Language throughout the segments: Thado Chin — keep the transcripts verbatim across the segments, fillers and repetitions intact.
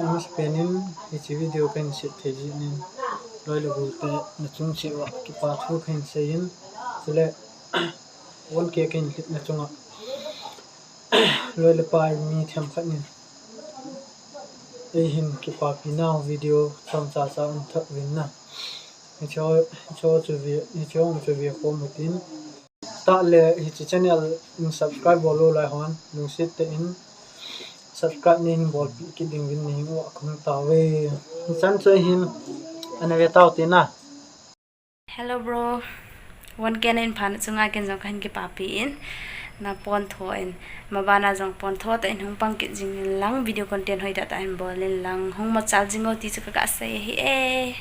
Amasapen in hiche video kahin sep thei jeh in, loi le gol te nachung cheh uva kipa thu kahin seiyin, chule one K kahin lhit na chunga loi le pai mi themkhat in eihin kipapi nau video chomcha cha um thah uvin na. Hiche, hiche chu ve, hiche chu ve khom utin. Tah le hiche channel in subscribe bol lou lai hon, lungset tah in subscribe neihin bolpeh kit ding uvin neihin uva kahung tauve. Hichan chu hin ana ve tau tina. Hello bro. One K nahin phan chunga ken jong kahin kipapi in. Na pon tho in. Mabana jong pon tho tah in hung pang kit jing in lang, video content hoitah tah in bol in lang. Hung machal jing o ti chu ka, kasei ahi e.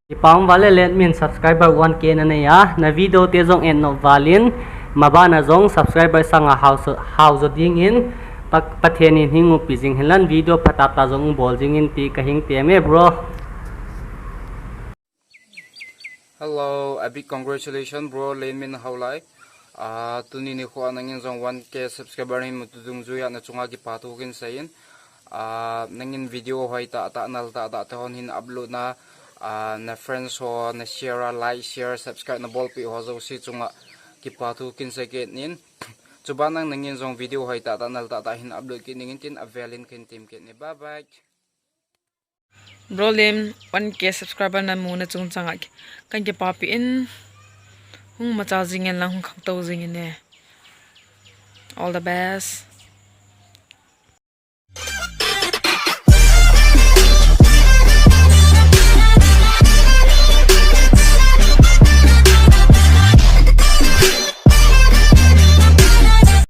Kipa um val e, let min subscriber one K nanei a, na video te jong en nop val in, mabana jong subscriber sanga hao jo, hao jo ding in, Pa-, Pathen in hin ngolpi jing hen lang, video phatah tah jong bol jing in ti kahin tem e bro. Hello, a big congratulations bro, Lenmin Haolai. Ah, tuni nikho a nangin jong one K subscriber nahin muto dungjuiya nachunga kipa thu kahin seiyin. Ah, nangin video hoitah tah, nal tah tah te hon hin upload na, ah, na friends ho na share a, like, share, subscribe na bolpeh ho jouse chunga kipa thu kahin sei kit in. Chuban nang nangin jong video hoitah tah, nal tah tah hin upload kit ding in tin avel in kahin tem kit e. Bye bye. Bro Lim, one K subscriber namu na chungchang a kahin kipapi in, hung machal jing hen lang, hung khangtou jing hen e. All the best.